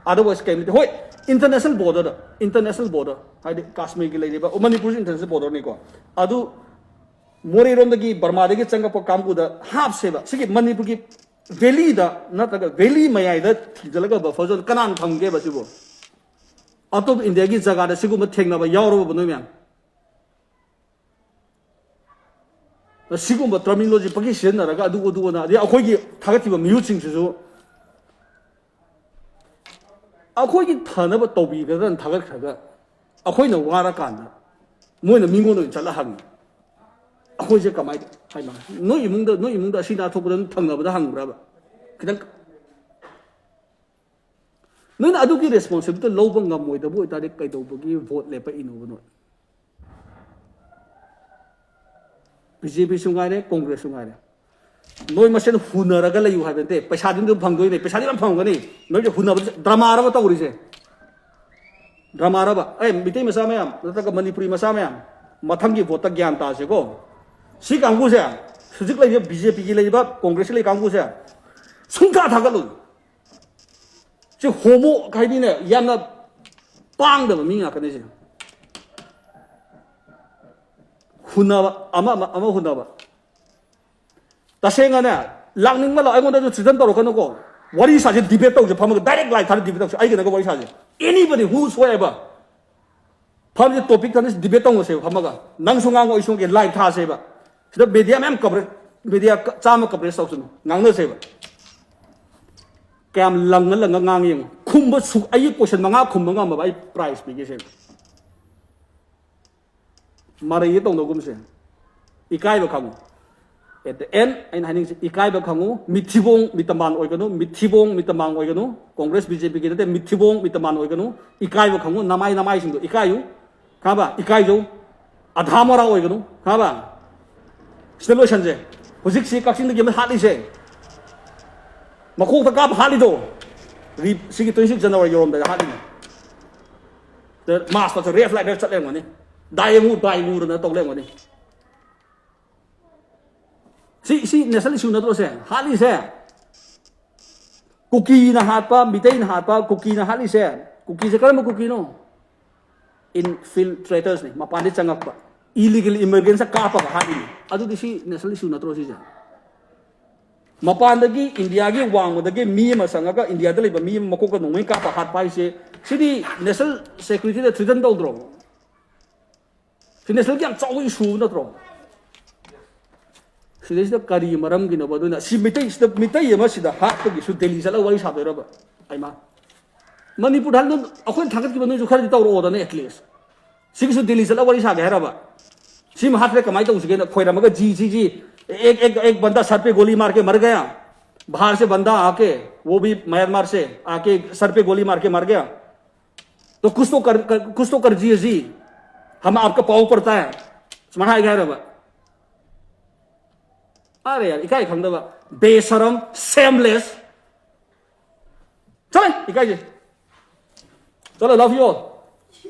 ꯑꯗꯔꯋꯥꯏꯁ ꯀꯩꯝ ꯂꯩꯇꯦ꯫ ꯍꯣꯏ, ꯏꯟꯇꯔꯅꯦꯁꯅꯦꯜ ꯕꯣꯔꯗꯔꯗ, ꯏꯟꯇꯔꯅꯦꯁꯅꯦꯜ ꯕꯣꯔꯗꯔ ꯍꯥꯏꯗꯤ ꯀꯥꯁꯃꯤꯔꯒꯤ ꯂꯩꯔꯤꯕ, ꯃꯅꯤꯄꯨꯔꯁꯨ ꯏꯟꯇꯔꯅꯦꯁꯅꯦꯜ ꯕꯣꯔꯗꯔꯅꯤꯀꯣ꯫ ꯑꯗꯨ ꯃꯣꯔꯦꯔꯣꯝꯗꯒꯤ, ꯕꯔꯃꯥꯗꯒꯤ ꯆꯪꯉꯛꯄ ꯀꯥꯡꯕꯨꯗ ꯍꯥꯞꯁꯦꯕ꯫ ꯁꯤꯒꯤ ꯃꯅꯤꯄꯨꯔꯒꯤ ꯚꯦꯂꯤꯗ ꯅꯠꯇ꯭ꯔꯒ ꯚꯦꯂꯤ ꯃꯌꯥꯏꯗ ꯊꯤꯡꯖꯤꯜꯂꯒ ꯕꯐꯔ ꯖꯣꯟ ꯀꯅꯥꯅ ꯊꯝꯒꯦꯕ ꯁꯤꯕꯨ? ꯑꯇꯣꯞꯄ ꯏꯟꯗꯤꯌꯥꯒꯤ ꯖꯒꯥꯗ ꯁꯤꯒꯨꯝꯕ ꯊꯦꯡꯅꯕ ꯌꯥꯎꯔꯕ ꯅꯣꯏ ꯃꯌꯥꯝ? ꯁꯤꯒꯨꯝꯕ ꯇꯔꯃꯤꯅꯣꯂꯣꯖꯤ ꯄꯪꯁꯤ ꯁꯤꯖꯤꯟꯅꯔꯒ ꯑꯗꯨ ꯑꯗꯨ ꯑꯅ, ꯑꯗꯩ ꯑꯩꯈꯣꯏꯒꯤ ꯊꯥꯒꯠꯈꯤꯕ ꯃꯤꯍꯨꯠꯁꯤꯡꯁꯤꯁꯨ ꯑꯩꯈꯣꯏꯒꯤ ꯐꯅꯕ ꯇꯧꯕꯤꯒꯗ꯭ꯔꯅ ꯊꯥꯒꯠꯈ꯭ꯔꯒ, ꯑꯩꯈꯣꯏꯅ ꯋꯥꯔꯀꯥꯟꯗ ꯃꯣꯏꯅ ꯃꯤꯉꯣꯟꯗ ꯑꯣꯏꯅ ꯆꯠꯂ ꯍꯪꯉꯤ꯫ ꯑꯩꯈꯣꯏꯁꯦ ꯀꯃꯥꯏꯅ ꯍꯥꯏꯅꯣ? ꯅꯣꯏ ꯏꯃꯨꯡꯗ, ꯅꯣꯏ ꯏꯃꯨꯡꯗ ꯑꯁꯤ ꯅꯥ ꯊꯣꯛꯄꯗ ꯅꯣꯏ ꯊꯪꯅꯕꯗ ꯍꯪꯕ꯭ꯔꯕ? ꯈꯤꯇꯪ ꯅꯣꯏꯅ ꯑꯗꯨꯒꯤ ꯔꯦꯁꯄꯣꯟꯁꯤꯕꯤꯂꯤꯇꯤ ꯂꯧꯕ ꯉꯝꯃꯣꯏꯗꯕ ꯑꯣꯏꯇꯥꯔꯗꯤ ꯀꯩꯗꯧꯕꯒꯤ ꯚꯣꯠ ꯂꯦꯞꯄꯛꯏꯅꯣꯕ ꯅꯣꯏ? ꯕꯤ ꯖꯦ ꯄꯤꯁꯨ ꯉꯥꯏꯔꯦ, ꯀꯣꯡꯒ꯭ꯔꯦꯁꯁꯨ ꯉꯥꯏꯔꯦ꯫ ꯅꯣꯏ ꯃꯁꯦꯟ ꯍꯨꯟꯅꯔꯒ ꯂꯩꯌꯨ ꯍꯥꯏꯕ ꯅꯠꯇꯦ꯫ ꯄꯩꯁꯥꯗꯤ ꯑꯗꯨꯝ ꯐꯪꯗꯣꯏꯅꯦ, ꯄꯩꯁꯥꯗꯤ ꯌꯥꯝ ꯐꯪꯒꯅꯤ꯫ ꯅꯣꯏꯁꯦ ꯍꯨꯟꯅꯕ ꯗ꯭ꯔꯃꯥꯔ ꯑꯃ ꯇꯧꯔꯤꯁꯦ꯫ ꯗ꯭ꯔꯃꯥꯔꯕ? ꯑꯩ ꯃꯤꯇꯩ ꯃꯆꯥ ꯃꯌꯥꯝ, ꯅꯠꯇ꯭ꯔꯒ ꯃꯅꯤꯄꯨꯔꯤ ꯃꯆꯥ ꯃꯌꯥꯝ, ꯃꯊꯪꯒꯤ ꯚꯣꯠꯇ ꯒ꯭ꯌꯥꯟ ꯇꯥꯁꯦꯀꯣ꯫ ꯁꯤ ꯀꯥꯡꯕꯨꯁꯦ, ꯍꯧꯖꯤꯛ ꯂꯩꯔꯤꯕ ꯕꯤ ꯖꯦ ꯄꯤꯒꯤ ꯂꯩꯔꯤꯕ, ꯀꯣꯡꯒ꯭ꯔꯦꯁꯀꯤ ꯂꯩꯔꯤꯕ ꯀꯥꯡꯕꯨꯁꯦ ꯁꯨꯡꯊꯥ ꯊꯥꯒꯠꯂꯨ꯫ ꯁꯤ ꯍꯣꯃꯣ ꯍꯥꯏꯗꯤꯅꯦ, ꯌꯥꯝꯅ ꯄꯥꯡꯗꯕ ꯃꯤ ꯉꯥꯛꯇꯅꯦ ꯁꯤ꯫ ꯍꯨꯟꯅꯕ ꯑꯃ ꯑꯃ ꯑꯃ ꯍꯨꯟꯅꯕ꯫ ꯇꯁꯦꯡꯅꯅꯦ, ꯂꯥꯛꯅꯤꯡꯕ ꯂꯥꯛꯑꯣ, ꯑꯩꯉꯣꯟꯗꯁꯨ ꯊ꯭ꯔꯤꯇꯟ ꯇꯧꯔꯛꯀꯅꯨꯀꯣ꯫ ꯋꯥꯔꯤ ꯁꯥꯁꯦ, ꯗꯤꯕꯦꯠ ꯇꯧꯁꯦ, ꯐꯝꯃꯒ ꯗꯥꯏꯔꯦꯛ ꯂꯥꯏꯚ ꯊꯥꯔ ꯗꯤꯕꯦꯠ ꯇꯧꯁꯦ꯫ ꯑꯩꯒꯤꯅꯒ ꯋꯥꯔꯤ ꯁꯥꯁꯦ, anybody, whosoever꯫ ꯐꯝꯁꯦ, ꯇꯣꯄꯤꯛ ꯊꯥꯅꯁꯤ, ꯗꯤꯕꯦꯠ ꯇꯧꯅꯁꯦꯕ ꯐꯝꯃꯒ꯫ ꯅꯪꯁꯨ ꯉꯥꯡꯉꯣ, ꯑꯩꯁꯨ ꯉꯥꯡꯒꯦ, ꯂꯥꯏꯚ ꯊꯥꯁꯦꯕ꯫ ꯁꯤꯗ ꯃꯦꯗꯤꯌꯥ ꯃꯌꯥꯝ ꯀꯕꯔꯦꯖ, ꯃꯦꯗꯤꯌꯥ ꯆꯥꯝꯃ ꯀꯕꯔꯦꯖ ꯇꯧꯁꯅꯨ, ꯉꯥꯡꯅꯁꯦꯕ꯫ ꯀꯌꯥꯝ ꯂꯪꯉ ꯂꯪꯉ ꯉꯥꯡꯉꯤ ꯌꯦꯡꯉꯨ꯫ ꯈꯨꯝꯕ ꯁꯨ-, ꯑꯩꯒꯤ ꯀꯣꯏꯁꯟ ꯃꯉꯥ ꯈꯨꯝꯕ ꯉꯝꯃꯕ ꯑꯩ ꯄ꯭ꯔꯥꯏꯖ ꯄꯤꯒꯦ ꯁꯦ꯫ ꯃꯔꯩꯗ ꯇꯧꯅꯒꯨꯝꯁꯦ꯫ ꯏꯀꯥꯏꯕ ꯈꯪꯉꯨ꯫ At the end, ꯑꯩꯅ ꯍꯥꯏꯅꯤꯡꯁꯦ, ꯏꯀꯥꯏꯕ ꯈꯪꯉꯨ꯫ ꯃꯤꯊꯤꯕꯣꯡ ꯃꯤꯇꯃꯥꯟ ꯑꯣꯏꯒꯅꯨ, ꯃꯤꯊꯤꯕꯣꯡ ꯃꯤꯇꯃꯥꯟ ꯑꯣꯏꯒꯅꯨ꯫ ꯀꯣꯡꯒ꯭ꯔꯦꯁ ꯕꯤ ꯖꯦ ꯄꯤꯒꯤ ꯅꯠꯇꯦ, ꯃꯤꯊꯤꯕꯣꯡ ꯃꯤꯇꯃꯥꯟ ꯑꯣꯏꯒꯅꯨ꯫ ꯏꯀꯥꯏꯕ ꯈꯪꯉꯨ꯫ ꯅꯃꯥꯏ ꯅꯃꯥꯏꯁꯤꯡꯗꯣ ꯏꯀꯥꯏꯌꯨ꯫ ꯈꯪꯉꯕ? ꯏꯀꯥꯏꯖꯧ꯫ ꯑꯙꯥ ꯃꯣꯔꯥ ꯑꯣꯏꯒꯅꯨ꯫ ꯈꯪꯉꯕ? ꯁꯤꯗ ꯂꯣꯏꯁꯟꯁꯦ꯫ ꯍꯧꯖꯤꯛꯁꯤ ꯀꯛꯆꯤꯡꯗꯒꯤ ꯑꯃ ꯍꯥꯠꯂꯤꯁꯦ, ꯃꯈꯣꯛꯇ ꯀꯥꯞꯄ ꯍꯥꯠꯂꯤꯗꯣ, ꯔꯤ-, ꯁꯤꯒꯤ twenty six January ꯌꯧꯔꯝꯗꯥꯏꯗ ꯍꯥꯠꯂꯤꯅꯦ꯫ ꯃꯥꯁꯇꯁꯨ ꯔꯦꯐ ꯂꯥꯏꯠ ꯆꯠ ꯂꯩꯔꯝꯒꯅꯤ, ꯗꯥꯏ ꯃꯨ, ꯗꯥꯏ ꯃꯨꯗꯅ ꯇꯧ ꯂꯩꯔꯝꯒꯅꯤ꯫ ꯁꯤ, ꯁꯤ national issue ꯅꯠꯇ꯭ꯔꯣ ꯁꯦ? ꯍꯥꯠꯂꯤꯁꯦ ꯀꯨꯀꯤꯅ ꯍꯥꯠꯄ, ꯃꯤꯇꯩꯅ ꯍꯥꯠꯄ, ꯀꯨꯀꯤꯅ ꯍꯥꯠꯂꯤꯁꯦ꯫ ꯀꯨꯀꯤꯁꯦ ꯀꯔꯝꯕ ꯀꯨꯀꯤꯅꯣ? Infiltratersꯅꯤ, ꯃꯄꯥꯟꯗꯒꯤ ꯆꯪꯉꯛꯄ, illegal immigrants ꯀꯥꯞꯄꯒ ꯍꯥꯠꯂꯤꯅꯤ꯫ ꯑꯗꯨꯗꯤ ꯁꯤ national issue ꯅꯠꯇ꯭ꯔꯣ ꯁꯤꯁꯦ? ꯃꯄꯥꯟꯗꯒꯤ, ꯏꯟꯗꯤꯌꯥꯒꯤ ꯋꯥꯡꯃꯗꯒꯤ ꯃꯤ ꯑꯃ ꯆꯪꯉꯒ ꯏꯟꯗꯤꯌꯥꯗ ꯂꯩꯕ ꯃꯤ ꯑꯃ ꯃꯀꯣꯛꯇ ꯅꯣꯡꯃꯩ ꯀꯥꯞꯄ ꯍꯥꯠꯄ ꯍꯥꯏꯁꯦ, ꯁꯤꯗꯤ national securityꯗ threaten ꯇꯧꯗ꯭ꯔꯣ? ꯁꯤ nationalꯒꯤ ꯌꯥꯝ ꯆꯥꯎꯕ issue ꯅꯠꯇ꯭ꯔꯣ? ꯁꯤꯗꯩꯁꯤꯗ ꯀꯔꯤ ꯃꯔꯝꯒꯤꯅꯣꯕ? ꯑꯗꯨꯅ ꯁꯤ ꯃꯤꯇꯩ, ꯁꯤꯗ ꯃꯤꯇꯩ ꯑꯃ ꯁꯤꯗ ꯍꯥꯠꯄꯒꯤꯁꯨ ꯗꯦꯜꯂꯤ ꯆꯠꯂꯒ ꯋꯥꯔꯤ ꯁꯥꯗꯣꯏꯔꯕ? ꯑꯩꯃ, ꯃꯅꯤꯄꯨꯔꯗ ꯍꯥꯏ-, ꯑꯩꯈꯣꯏꯅ ꯊꯥꯒꯠꯈꯤꯕ ꯅꯣꯏꯁꯨ ꯈꯔꯗꯤ ꯇꯧꯔꯛꯑꯣꯗꯅ, at least꯫ ꯁꯤꯒꯤꯁꯨ ꯗꯦꯜꯂꯤ ꯆꯠꯂꯒ ꯋꯥꯔꯤ ꯁꯥꯒꯦ ꯍꯥꯏꯔꯕ? ꯁꯤꯃ ꯍꯥꯠꯈ꯭ꯔꯦ, ꯀꯃꯥꯏꯅ ꯇꯧꯁꯤꯒꯦꯅ ꯈꯣꯏꯔꯝꯃꯒ, "ꯖꯤ, ꯖꯤ, ꯖꯤ, ꯑꯦꯛ, ꯑꯦꯛ, ꯑꯦꯛ ꯕꯟꯗꯥ ꯁꯔ ꯄꯦ ꯒꯣꯂꯤ ꯃꯥꯔ ꯀꯦ ꯃꯔ ꯒꯌꯥ, ꯕꯍꯥꯔ ꯁꯦ ꯕꯟꯗꯥ ꯑꯥꯀꯦ, ꯋꯣ ꯚꯤ ꯃꯌꯥꯟꯃꯥꯔ ꯁꯦ ꯑꯥꯀꯦ ꯁꯔ ꯄꯦ ꯒꯣꯂꯤ ꯃꯥꯔ ꯀꯦ ꯃꯔ ꯒꯌꯥ, ꯇꯣ ꯀꯨꯁ ꯇꯣ ꯀꯔ, ꯀꯔ, ꯀꯨꯁ ꯇꯣ ꯀꯔ ꯖꯤꯌꯦ ꯖꯤ, ꯍꯝ ꯑꯥꯞꯀꯥ ꯄꯥꯎ ꯄꯔꯇꯥ ꯍꯥꯏ", ꯁꯨꯃꯥꯏꯅ ꯍꯥꯏꯒꯦ ꯍꯥꯏꯔꯕ? ꯑꯔꯦ ꯌꯥꯔ, ꯏꯀꯥꯏ ꯈꯪꯗꯕ, ꯕꯦꯁꯔꯝ, shameless꯫ ꯆꯠꯂꯦ, ꯏꯀꯥꯏꯁꯦ꯫ ꯆꯠꯂꯣ, love you all꯫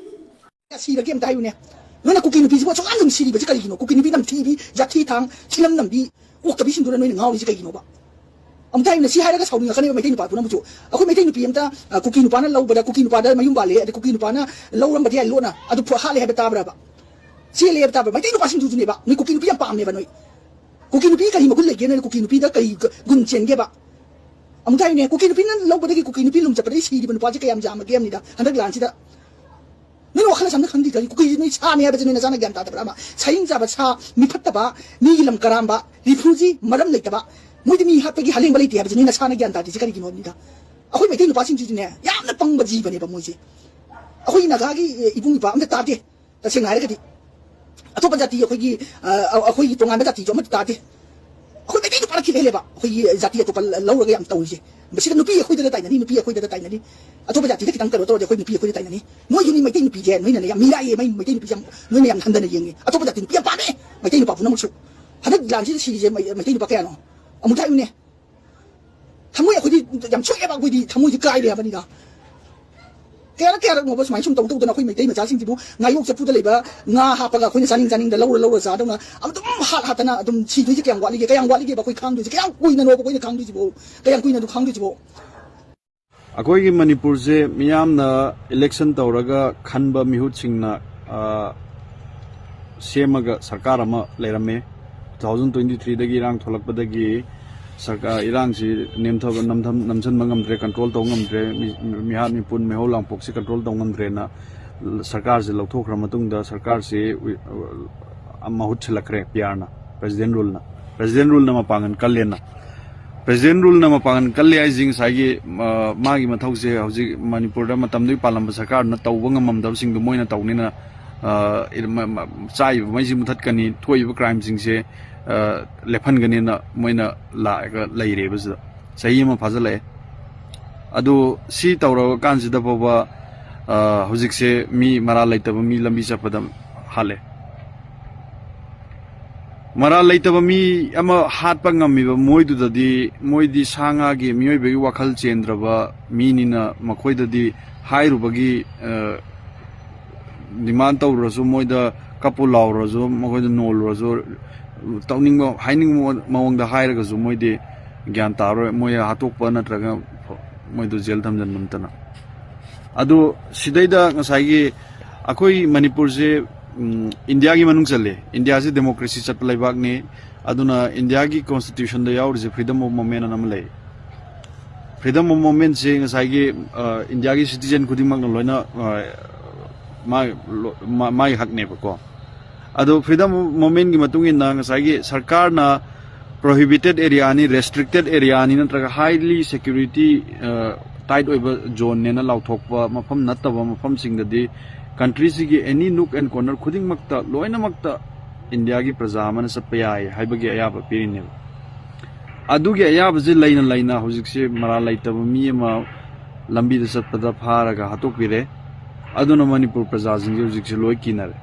ꯁꯤꯔꯒꯦ ꯑꯝꯇ ꯍꯥꯏꯌꯨꯅꯦ꯫ ꯅꯣꯏꯅ ꯀꯨꯀꯤ ꯅꯨꯄꯤꯁꯤꯕꯨ ꯑꯁꯨꯛ ꯌꯥꯝꯅ ꯅꯨꯡꯁꯤꯔꯤꯕꯁꯤ ꯀꯔꯤꯒꯤꯅꯣ? ꯀꯨꯀꯤ ꯅꯨꯄꯤ ꯅꯝꯊꯤꯕꯤ, ꯖꯥꯊꯤ ꯊꯥꯡ, ꯊꯤꯅꯝ ꯅꯝꯕꯤ, ꯑꯣꯛꯇꯕꯤꯁꯤꯡꯗꯨꯅ ꯅꯣꯏꯅ ꯉꯥꯎꯔꯤꯁꯤ ꯀꯩꯒꯤꯅꯣꯕ? ꯑꯃꯨꯛꯇ ꯍꯥꯏꯌꯨꯅꯦ, ꯁꯤ ꯍꯥꯏꯔꯒ ꯁꯥꯎꯅꯤꯡꯉꯛꯀꯅꯦꯕ ꯃꯩꯇꯩ ꯅꯨꯄꯥ ꯄꯨꯝꯅꯃꯛꯁꯨ꯫ ꯑꯩꯈꯣꯏ ꯃꯩꯇꯩ ꯅꯨꯄꯤ ꯑꯝꯇ, ꯑ, ꯀꯨꯀꯤ ꯅꯨꯄꯥꯅ ꯂꯧꯕꯗ, ꯀꯨꯀꯤ ꯅꯨꯄꯥꯗ ꯃꯌꯨꯝ ꯄꯥꯜꯂꯦ, ꯑꯗꯩ ꯀꯨꯀꯤ ꯅꯨꯄꯥꯅ ꯂꯧꯔꯝꯕꯗꯤ ꯌꯥꯏ ꯂꯣꯟꯅ, ꯑꯗꯨ ꯐ-, ꯍꯥꯠꯂꯦ ꯍꯥꯏꯕ ꯇꯥꯕ꯭ꯔꯕ? ꯆꯦꯜꯂꯦ ꯍꯥꯏꯕ ꯇꯥꯕ꯭ꯔꯥ? ꯃꯩꯇꯩ ꯅꯨꯄꯥꯁꯤꯡꯗꯨꯁꯨꯅꯦꯕ, ꯅꯣꯏ ꯀꯨꯀꯤ ꯅꯨꯄꯤ ꯌꯥꯝ ꯄꯥꯝꯃꯦꯕ ꯅꯣꯏ꯫ ꯀꯨꯀꯤ ꯅꯨꯄꯤ ꯀꯔꯤ ꯃꯒꯨꯟ ꯂꯩꯒꯦ? ꯅꯣꯏꯅ ꯀꯨꯀꯤ ꯅꯨꯄꯤꯗ ꯀꯔꯤ ꯒ-, ꯒꯨꯟ ꯆꯦꯟꯒꯦꯕ? ꯑꯃꯨꯛꯇ ꯍꯥꯏꯌꯨꯅꯦ, ꯀꯨꯀꯤ ꯅꯨꯄꯤꯅ ꯂꯧꯕꯗꯒꯤ ꯀꯨꯀꯤ ꯅꯨꯄꯤ ꯂꯨꯝ ꯆꯠꯄꯗꯒꯤ ꯁꯤꯔꯤꯕ ꯅꯨꯄꯥꯁꯦ ꯀꯌꯥꯝ ꯌꯥꯝꯃꯒꯦ ꯍꯥꯏꯕꯅꯤꯗ ꯍꯟꯗꯛ ꯂꯥꯟꯁꯤꯗ꯫ ꯅꯣꯏ ꯋꯥꯈꯜ ꯑꯁꯥꯝꯅ ꯈꯪꯗꯦ ꯀꯔꯤ? ꯀꯨꯀꯤꯁꯤ ꯅꯣꯏ ꯁꯥꯅꯤ ꯍꯥꯏꯕꯁꯤ ꯅꯣꯏ ꯅꯁꯥꯅ ꯒ꯭ꯌꯥꯟ ꯇꯥꯗꯕ꯭ꯔꯥ? ꯑꯃ ꯁꯍꯤꯡ ꯆꯥꯕ ꯁꯥ, ꯃꯤ ꯐꯠꯇꯕ, ꯃꯤꯒꯤ ꯂꯝ ꯀꯔꯥꯝꯕ, ꯔꯤꯐ꯭ꯌꯨꯖꯤ, ꯃꯔꯝ ꯂꯩꯇꯕ, ꯃꯣꯏꯗꯤ ꯃꯤ ꯍꯥꯠꯄꯒꯤ ꯍꯂꯦꯡꯕ ꯂꯩꯇꯦ ꯍꯥꯏꯕꯁꯤ ꯅꯣꯏ ꯅꯁꯥꯅ ꯒ꯭ꯌꯥꯟ ꯇꯥꯗ꯭ꯔꯤꯁꯤ ꯀꯔꯤꯒꯤꯅꯣ ꯍꯥꯏꯕꯅꯤꯗ? ꯑꯩꯈꯣꯏ ꯃꯩꯇꯩ ꯅꯨꯄꯥꯁꯤꯡꯁꯤꯗꯤꯅꯦ, ꯌꯥꯝꯅ ꯄꯪꯕ ꯖꯤꯕꯅꯦꯕ ꯃꯣꯏꯁꯦ꯫ ꯑꯩꯈꯣꯏ ꯅꯥꯒꯥꯒꯤ, ꯑꯦ, ꯏꯕꯨꯡ ꯏꯄ꯭ꯋꯥ ꯑꯝꯇ ꯇꯥꯗꯦ꯫ ꯇꯁꯦꯡꯅ ꯍꯥꯏꯔꯒꯗꯤ ꯑꯇꯣꯞꯄ ꯖꯥꯇꯤ ꯑꯩꯈꯣꯏꯒꯤ, ꯑ, ꯑ, ꯑꯩꯈꯣꯏꯒꯤ ꯇꯣꯉꯥꯟꯕ ꯖꯥꯇꯤꯁꯨ ꯑꯃꯠꯇ ꯇꯥꯗꯦ꯫ ꯑꯩꯈꯣꯏ ꯃꯩꯇꯩ ꯅꯨꯄꯥꯅ ꯈꯤꯠ ꯍꯦꯜꯂꯦꯕ, ꯑꯩꯈꯣꯏꯒꯤ ꯖꯥꯇꯤ ꯑꯇꯣꯞꯄ ꯂ-, ꯂꯧꯔꯒ ꯌꯥꯝ ꯇꯧꯔꯤꯁꯦ꯫ ꯃꯁꯤꯗ ꯅꯨꯄꯤ ꯑꯩꯈꯣꯏꯗ ꯇꯥꯏꯅꯅꯤ, ꯅꯨꯄꯤ ꯑꯩꯈꯣꯏꯗ ꯇꯥꯏꯅꯅꯤ꯫ ꯑꯇꯣꯞꯄ ꯖꯥꯇꯤꯗ ꯈꯤꯇꯪ ꯀꯩꯅꯣ ꯇꯧꯔꯗꯤ ꯑꯩꯈꯣꯏ ꯅꯨꯄꯤ ꯑꯩꯈꯣꯏꯗ ꯇꯥꯏꯅꯅꯤ꯫ ꯅꯣꯏꯒꯤꯅꯤ ꯃꯩꯇꯩ ꯅꯨꯄꯤꯁꯦ ꯅꯣꯏꯅꯅꯦ ꯌꯥꯝ ꯃꯤꯔꯥꯏꯌꯦ, ꯃꯩ-, ꯃꯩꯇꯩ ꯅꯨꯄꯤꯁꯦ ꯌꯥꯝ, ꯅꯣꯏꯅ ꯌꯥꯝ ꯍꯟꯊꯅ ꯌꯦꯡꯉꯦ꯫ ꯑꯇꯣꯞꯄ ꯖꯥꯇꯤ ꯅꯨꯄꯤ ꯌꯥꯝ ꯄꯥꯝꯃꯦ, ꯃꯩꯇꯩ ꯅꯨꯄꯥ ꯄꯨꯝꯅꯃꯛꯁꯨ꯫ ꯍꯟꯗꯛ ꯂꯥꯟꯁꯤꯗ ꯁꯤꯔꯤꯁꯦ ꯃꯩ-, ꯃꯩꯇꯩ ꯅꯨꯄꯥ ꯀꯌꯥꯅꯣ? ꯑꯃꯨꯛꯇ ꯍꯥꯏꯌꯨꯅꯦ꯫ ꯊꯃꯣꯏ ꯑꯩꯈꯣꯏꯗꯤ ꯌꯥꯝ ꯁꯣꯛꯑꯦꯕ, ꯑꯩꯈꯣꯏꯗꯤ ꯊꯃꯣꯏꯁꯦ ꯀꯥꯏꯔꯦ ꯍꯥꯏꯕꯅꯤꯗ꯫ ꯀꯌꯥꯔꯛ ꯀꯌꯥꯔꯛꯅꯣꯕ ꯁꯨꯃꯥꯏꯅ ꯁꯨꯝ ꯇꯧ ꯇꯧꯗꯅ ꯑꯩꯈꯣꯏ ꯃꯩꯇꯩ ꯃꯆꯥꯁꯤꯡꯁꯤꯕꯨ ꯉꯥꯌꯣꯛ ꯆꯐꯨꯗ ꯂꯩꯕ ꯉꯥ ꯍꯥꯞꯄꯒ ꯑꯩꯈꯣꯏꯅ ꯆꯥꯅꯤꯡ ꯆꯥꯅꯤꯡꯗ ꯂꯧꯔ ꯂꯧꯔ ꯆꯥꯗꯧꯅ ꯑꯗꯨꯝ ꯍꯥꯠ ꯍꯥꯠꯇꯅ ꯑꯗꯨꯝ ꯁꯤꯗꯣꯏꯁꯦ ꯀꯌꯥꯝ ꯋꯥꯠꯂꯤꯒꯦ? ꯀꯌꯥꯝ ꯋꯥꯠꯂꯤꯒꯦꯕ ꯑꯩꯈꯣꯏ ꯈꯥꯡꯗꯣꯏꯁꯦ? ꯀꯌꯥꯝ ꯀꯨꯏꯅꯅꯣꯕ ꯑꯩꯈꯣꯏꯅ ꯈꯥꯡꯗꯣꯏꯁꯤꯕꯣ? ꯀꯌꯥꯝ ꯀꯨꯏꯅꯅꯣ ꯈꯥꯡꯗꯣꯏꯁꯤꯕꯣ? ꯑꯩꯈꯣꯏꯒꯤ ꯃꯅꯤꯄꯨꯔꯁꯦ ꯃꯤꯌꯥꯝꯅ election ꯇꯧꯔꯒ ꯈꯟꯕ ꯃꯤꯍꯨꯠꯁꯤꯡꯅ, ꯑ, ꯁꯦꯝꯃꯒ ꯁꯔꯀꯥꯔ ꯑꯃ ꯂꯩꯔꯝꯃꯦ꯫ Two thousand twenty threeꯗꯒꯤ ꯏꯔꯥꯡ ꯊꯣꯛꯂꯛꯄꯗꯒꯤ ꯁꯔꯀꯥꯔ, ꯏꯔꯥꯡꯁꯤ ꯅꯦꯝꯊꯕ, ꯅꯝꯊꯝ-, ꯅꯝꯁꯤꯟꯕ ꯉꯝꯗ꯭ꯔꯦ, control ꯇꯧꯕ ꯉꯝꯗ꯭ꯔꯦ, ꯃꯤ-, ꯃꯤꯍꯥꯠ ꯃꯤꯄꯨꯟ, ꯃꯤꯍꯧ ꯂꯥꯡꯄꯣꯛꯁꯤ control ꯇꯧꯕ ꯉꯝꯗ꯭ꯔꯦꯅ ꯁꯔꯀꯥꯔꯁꯤ ꯂꯧꯊꯣꯛꯈ꯭ꯔ ꯃꯇꯨꯡꯗ ꯁꯔꯀꯥꯔꯁꯤ ꯋꯤ-, ꯑ, ꯃꯍꯨꯠ ꯁꯤꯜꯂꯛꯈ꯭ꯔꯦ P Rꯅ, President Ruleꯅ꯫ President Ruleꯅ ꯃꯄꯥꯡꯒꯜ ꯀꯜꯂꯦꯅ꯫ President Ruleꯅ ꯃꯄꯥꯡꯒꯜ ꯀꯜꯂꯦ ꯍꯥꯏꯁꯤ ꯉꯁꯥꯏꯒꯤ, ꯑ, ꯃꯥꯒꯤ ꯃꯊꯧꯁꯦ ꯍꯧꯖꯤꯛ ꯃꯅꯤꯄꯨꯔꯗ ꯃꯇꯝꯗꯨꯒꯤ ꯄꯥꯜꯂꯝꯕ ꯁꯔꯀꯥꯔꯗꯨꯅ ꯇꯧꯕ ꯉꯝꯃꯝꯗꯕꯁꯤꯡꯗꯣ ꯃꯣꯏꯅ ꯇꯧꯅꯤꯅ, ꯑ, ꯏꯔ-, ꯃ-, ꯃ-, ꯆꯥꯛꯏꯕ ꯃꯩꯁꯤ ꯃꯨꯊꯠꯀꯅꯤ, ꯊꯣꯛꯏꯕ crimeꯁꯤꯡꯁꯦ, ꯑ, ꯂꯦꯞꯍꯟꯒꯅꯤꯅ ꯃꯣꯏꯅ ꯂꯥꯛꯑꯒ ꯂꯩꯔꯦꯕ ꯁꯤꯗ꯫ ꯆꯍꯤ ꯑꯃ ꯐꯥꯖꯤꯜꯂꯛꯑꯦ꯫ ꯑꯗꯨ ꯁꯤ ꯇꯧꯔꯕ ꯀꯥꯟꯁꯤꯗ ꯐꯥꯎꯕ, ꯑ, ꯍꯧꯖꯤꯛꯁꯦ ꯃꯤ ꯃꯔꯥꯜ ꯂꯩꯇꯕ ꯃꯤ ꯂꯝꯕꯤ ꯆꯠꯄꯗ ꯍꯥꯠꯂꯦ꯫ ꯃꯔꯥꯜ ꯂꯩꯇꯕ ꯃꯤ ꯑꯃ ꯍꯥꯠꯄ ꯉꯝꯃꯤꯕ ꯃꯣꯏꯗꯨꯗꯗꯤ, ꯃꯣꯏꯗꯤ ꯁꯥ ꯉꯥꯒꯤ, ꯃꯤꯑꯣꯏꯕꯒꯤ ꯋꯥꯈꯜ ꯆꯦꯟꯗ꯭ꯔꯕ ꯃꯤꯅꯤꯅ ꯃꯈꯣꯏꯗꯗꯤ ꯍꯥꯏꯔꯨꯕꯒꯤ, ꯑ, ꯗꯤꯃꯥꯟ ꯇꯧꯔꯨꯔꯁꯨ, ꯃꯣꯏꯗ ꯀꯞꯄꯨ ꯂꯥꯎꯔꯨꯔꯁꯨ, ꯃꯈꯣꯏꯗ ꯅꯣꯜꯂꯨꯔꯁꯨ, ꯇꯧꯅꯤꯡꯕ ꯍꯥꯏꯅꯤꯡꯕ ꯃꯑꯣꯡꯗ ꯍꯥꯏꯔꯒꯁꯨ ꯃꯣꯏꯗꯤ ꯒ꯭ꯌꯥꯟ ꯇꯥꯔꯣꯏ꯫ ꯃꯣꯏ ꯍꯥꯠꯇꯣꯛꯄ ꯅꯠꯇ꯭ꯔꯒ ꯃꯣꯏꯗꯣ ꯖꯦꯜ ꯊꯝꯖꯤꯟꯕ ꯅꯠꯇꯅ꯫ ꯑꯗꯨ ꯁꯤꯗꯩꯗ ꯉꯁꯥꯏꯒꯤ ꯑꯩꯈꯣꯏ ꯃꯅꯤꯄꯨꯔꯁꯦ, ꯎꯝ, ꯏꯟꯗꯤꯌꯥꯒꯤ ꯃꯅꯨꯡ ꯆꯜꯂꯦ꯫ ꯏꯟꯗꯤꯌꯥꯁꯤ ꯗꯦꯃꯣꯀ꯭ꯔꯦꯁꯤ ꯆꯠꯄ ꯂꯩꯕꯥꯛꯅꯤ꯫ ꯑꯗꯨꯅ ꯏꯟꯗꯤꯌꯥꯒꯤ ꯀꯣꯟꯁꯇꯤꯇ꯭ꯌꯨꯁꯟꯗ ꯌꯥꯎꯔꯤꯁꯦ freedom of movement ꯑꯅ ꯑꯃ ꯂꯩ꯫ Freedom of movementꯁꯤ ꯉꯁꯥꯏꯒꯤ, ꯑ, ꯏꯟꯗꯤꯌꯥꯒꯤ citizen ꯈꯨꯗꯤꯡꯃꯛꯅ ꯂꯣꯏꯅ, ꯑ, ꯃꯥ-, ꯂꯣ-, ꯃꯥ-, ꯃꯥꯒꯤ ꯍꯛꯅꯦꯕꯀꯣ꯫ ꯑꯗꯣ freedom of movementꯀꯤ ꯃꯇꯨꯡ ꯏꯟꯅ ꯉꯁꯥꯏꯒꯤ ꯁꯔꯀꯥꯔꯅ prohibited areaꯅꯤ, restricted areaꯅꯤ ꯅꯠꯇ꯭ꯔꯒ highly security, ꯑ, tight ꯑꯣꯏꯕ zoneꯅꯦꯅ ꯂꯥꯎꯊꯣꯛꯄ ꯃꯐꯝ ꯅꯠꯇꯕ ꯃꯐꯝꯁꯤꯡꯗꯗꯤ countryꯁꯤꯒꯤ any nook and corner ꯈꯨꯗꯤꯡꯃꯛꯇ, ꯂꯣꯏꯅꯃꯛꯇ ꯏꯟꯗꯤꯌꯥꯒꯤ ꯄ꯭ꯔꯖꯥ ꯑꯃꯅ ꯆꯠꯄ ꯌꯥꯏ ꯍꯥꯏꯕꯒꯤ ꯑꯌꯥꯕ ꯄꯤꯔꯤꯅꯦꯕ꯫ ꯑꯗꯨꯒꯤ ꯑꯌꯥꯕꯁꯦ ꯂꯩꯅ ꯂꯩꯅ ꯍꯧꯖꯤꯛꯁꯦ ꯃꯔꯥꯜ ꯂꯩꯇꯕ ꯃꯤ ꯑꯃ ꯂꯝꯕꯤꯗ ꯆꯠꯄꯗ ꯐꯥꯔꯒ ꯍꯥꯠꯇꯣꯛꯄꯤꯔꯦ꯫ ꯑꯗꯨꯅ ꯃꯅꯤꯄꯨꯔ ꯄ꯭ꯔꯖꯥꯁꯤꯡꯁꯦ ꯍꯧꯖꯤꯛꯁꯦ ꯂꯣꯏ ꯀꯤꯅꯔꯦ꯫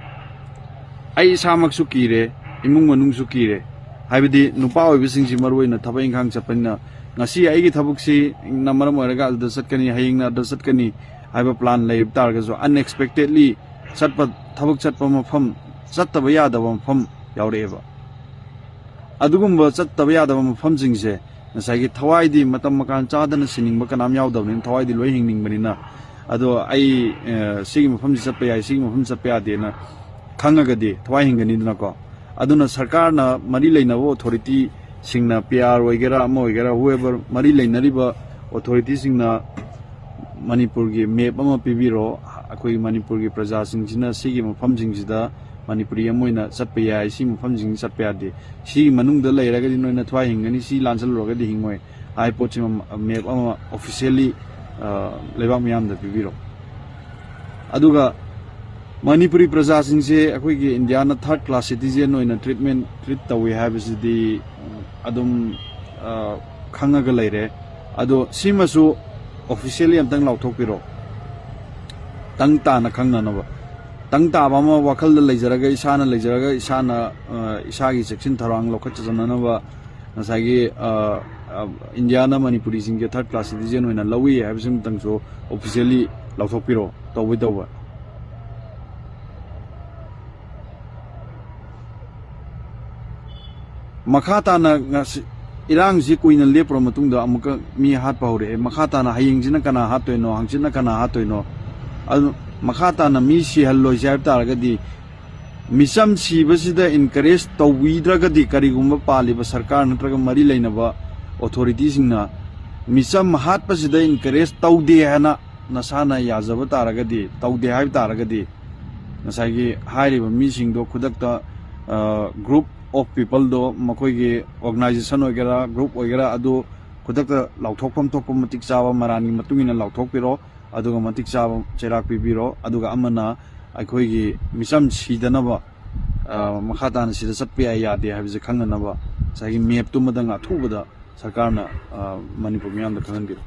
ꯑꯩ ꯏꯁꯥꯃꯛꯁꯨ ꯀꯤꯔꯦ, ꯏꯃꯨꯡ ꯃꯅꯨꯡꯁꯨ ꯀꯤꯔꯦ꯫ ꯍꯥꯏꯕꯗꯤ ꯅꯨꯄꯥ ꯑꯣꯏꯕꯁꯤꯡꯁꯤ ꯃꯔꯨ ꯑꯣꯏꯅ ꯊꯕꯛ ꯏꯪꯈꯥꯡ ꯆꯠꯄꯅꯤꯅ, ꯉꯁꯤ ꯑꯩꯒꯤ ꯊꯕꯛꯁꯤꯅ ꯃꯔꯝ ꯑꯣꯏꯔꯒ ꯑꯗꯨꯗ ꯆꯠꯀꯅꯤ, ꯍꯌꯦꯡꯅ ꯑꯗꯨꯗ ꯆꯠꯀꯅꯤ ꯍꯥꯏꯕ plan ꯂꯩꯕ ꯇꯥꯔꯒꯁꯨ, unexpectedly ꯆꯠꯄ, ꯊꯕꯛ ꯆꯠꯄ ꯃꯐꯝ, ꯆꯠꯇꯕ ꯌꯥꯗꯕ ꯃꯐꯝ ꯌꯥꯎꯔꯛꯑꯦꯕ꯫ ꯑꯗꯨꯒꯨꯝꯕ ꯆꯠꯇꯕ ꯌꯥꯗꯕ ꯃꯐꯝꯁꯤꯡꯁꯦ ꯉꯁꯥꯏꯒꯤ ꯊꯋꯥꯏꯗꯤ ꯃꯇꯝ ꯃꯀꯥꯟ ꯆꯥꯗꯅ ꯁꯤꯅꯤꯡꯕ ꯀꯅꯥꯝ ꯌꯥꯎꯗꯕꯅꯤꯅ, ꯊꯋꯥꯏꯗꯤ ꯂꯣꯏ ꯍꯤꯡꯅꯤꯡꯕꯅꯤꯅ, ꯑꯗꯣ ꯑꯩ, ꯑ, ꯁꯤꯒꯤ ꯃꯐꯝꯁꯤ ꯆꯠꯄ ꯌꯥꯏ, ꯁꯤꯒꯤ ꯃꯐꯝꯁꯤ ꯆꯠꯄ ꯌꯥꯗꯦꯅ ꯈꯪꯉꯒꯗꯤ ꯊꯋꯥꯏ ꯍꯤꯡꯒꯅꯤꯗꯅꯀꯣ꯫ ꯑꯗꯨꯅ ꯁꯔꯀꯥꯔꯅ ꯃꯔꯤ ꯂꯩꯅꯕ authorityꯁꯤꯡꯅ, P R ꯑꯣꯏꯒꯦꯔꯥ ꯑꯃ ꯑꯣꯏꯒꯦꯔꯥ, whoever ꯃꯔꯤ ꯂꯩꯅꯔꯤꯕ authorityꯁꯤꯡꯅ ꯃꯅꯤꯄꯨꯔꯒꯤ map ꯑꯃ ꯄꯤꯕꯤꯔꯣ, ꯑꯩꯈꯣꯏ ꯃꯅꯤꯄꯨꯔꯒꯤ ꯄ꯭ꯔꯖꯥꯁꯤꯡꯁꯤꯅ ꯁꯤꯒꯤ ꯃꯐꯝꯁꯤꯡꯁꯤꯗ ꯃꯅꯤꯄꯨꯔꯤ ꯑꯃ ꯑꯣꯏꯅ ꯆꯠꯄ ꯌꯥꯏ, ꯁꯤ ꯃꯐꯝꯁꯤꯡꯁꯤ ꯆꯠꯄ ꯌꯥꯗꯦ, ꯁꯤꯒꯤ ꯃꯅꯨꯡꯗ ꯂꯩꯔꯒꯗꯤ ꯅꯣꯏꯅ ꯊꯋꯥꯏ ꯍꯤꯡꯒꯅꯤ, ꯁꯤ ꯂꯥꯟꯁꯤꯜꯂꯨꯔꯒꯗꯤ ꯍꯤꯡꯉꯣꯏ ꯍꯥꯏꯕ ꯄꯣꯠꯁꯤꯃ map ꯑꯃ officially, ꯑ, ꯂꯩꯕꯥꯛ ꯃꯤꯌꯥꯝꯗ ꯄꯤꯕꯤꯔꯣ꯫ ꯑꯗꯨꯒ ꯃꯅꯤꯄꯨꯔꯤ ꯄ꯭ꯔꯖꯥꯁꯤꯡꯁꯦ ꯑꯩꯈꯣꯏꯒꯤ ꯏꯟꯗꯤꯌꯥꯅ third class citizen ꯑꯣꯏꯅ treatment, treat ꯇꯧꯏ ꯍꯥꯏꯕꯁꯤꯗꯤ ꯑꯗꯨꯝ, ꯑ, ꯈꯪꯉꯒ ꯂꯩꯔꯦ꯫ ꯑꯗꯣ ꯁꯤꯃꯁꯨ officially ꯑꯝꯇꯪ ꯂꯥꯎꯊꯣꯛꯄꯤꯔꯣ, ꯇꯪ ꯇꯥꯅ ꯈꯪꯅꯅꯕ꯫ ꯇꯪ ꯇꯥꯕ ꯑꯃ ꯋꯥꯈꯜꯗ ꯂꯩꯖꯔꯒ, ꯏꯁꯥꯅ ꯂꯩꯖꯔꯒ, ꯏꯁꯥꯅ, ꯑ, ꯏꯁꯥꯒꯤ ꯆꯦꯛꯁꯤꯟ ꯊꯧꯔꯥꯡ ꯂꯧꯈꯠꯆꯅꯅꯕ ꯉꯁꯥꯏꯒꯤ, ꯑ, ꯑ, ꯏꯟꯗꯤꯌꯥꯅ ꯃꯅꯤꯄꯨꯔꯤꯁꯤꯡꯁꯦ third class citizen ꯑꯣꯏꯅ ꯂꯧꯏ ꯍꯥꯏꯕꯁꯤꯃꯇꯪꯁꯨ officially ꯂꯥꯎꯊꯣꯛꯄꯤꯔꯣ, ꯇꯧꯕꯩ ꯇꯧꯕ꯫ ꯃꯈꯥ ꯇꯥꯅ ꯉꯁꯤ ꯏꯔꯥꯡꯁꯤ ꯀꯨꯏꯅ ꯂꯦꯞꯄꯨꯔ ꯃꯇꯨꯡꯗ ꯑꯃꯨꯛꯀ ꯃꯤ ꯍꯥꯠꯄ ꯍꯧꯔꯛꯑꯦ꯫ ꯃꯈꯥ ꯇꯥꯅ ꯍꯌꯦꯡꯁꯤꯅ ꯀꯅꯥ ꯍꯥꯠꯇꯣꯏꯅꯣ, ꯍꯪꯆꯤꯠꯅ ꯀꯅꯥ ꯍꯥꯠꯇꯣꯏꯅꯣ, ꯑꯗꯨ ꯃꯈꯥ ꯇꯥꯅ ꯃꯤ ꯁꯤꯍꯜꯂꯣꯏꯁꯦ ꯍꯥꯏꯕ ꯇꯥꯔꯒꯗꯤ, ꯃꯤꯆꯝ ꯁꯤꯕꯁꯤꯗ encourage ꯇꯧꯕꯤꯗ꯭ꯔꯒꯗꯤ, ꯀꯔꯤꯒꯨꯝꯕ ꯄꯥꯜꯂꯤꯕ ꯁꯔꯀꯥꯔ ꯅꯠꯇ꯭ꯔꯒ ꯃꯔꯤ ꯂꯩꯅꯕ authorityꯁꯤꯡꯅ ꯃꯤꯆꯝ ꯍꯥꯠꯄꯁꯤꯗ encourage ꯇꯧꯗꯦ ꯍꯥꯏꯅ ꯅꯁꯥꯅ ꯌꯥꯖꯕ ꯇꯥꯔꯒꯗꯤ, ꯇꯧꯗꯦ ꯍꯥꯏꯕ ꯇꯥꯔꯒꯗꯤ, ꯉꯁꯥꯏꯒꯤ ꯍꯥꯏꯔꯤꯕ ꯃꯤꯁꯤꯡꯗꯣ ꯈꯨꯗꯛꯇ, ꯑ, group of peopleꯗꯣ, ꯃꯈꯣꯏꯒꯤ organization ꯑꯣꯏꯒꯦꯔꯥ, group ꯑꯣꯏꯒꯦꯔꯥ, ꯑꯗꯨ ꯈꯨꯗꯛꯇ ꯂꯥꯎꯊꯣꯛꯐꯝ ꯊꯣꯛꯄ ꯃꯇꯤꯛ ꯆꯥꯕ ꯃꯔꯥꯟꯒꯤ ꯃꯇꯨꯡ ꯏꯟꯅ ꯂꯥꯎꯊꯣꯛꯄꯤꯔꯣ, ꯑꯗꯨꯒ ꯃꯇꯤꯛ ꯆꯥꯕ ꯆꯩꯔꯥꯛ ꯄꯤꯕꯤꯔꯣ꯫ ꯑꯗꯨꯒ ꯑꯃꯅ ꯑꯩꯈꯣꯏꯒꯤ ꯃꯤꯆꯝ ꯁꯤꯗꯅꯕ, ꯑ, ꯃꯈꯥ ꯇꯥꯅ ꯁꯤꯗ ꯆꯠꯄ ꯌꯥꯏ ꯌꯥꯗꯦ ꯍꯥꯏꯕꯁꯦ ꯈꯪꯅꯅꯕ ꯉꯁꯥꯏꯒꯤ mapꯇꯨꯃꯗꯪ ꯑꯊꯨꯕꯗ ꯁꯔꯀꯥꯔꯅ, ꯑ, ꯃꯅꯤꯄꯨꯔ ꯃꯤꯌꯥꯝꯗ ꯈꯪꯍꯟꯕꯤꯔꯣ꯫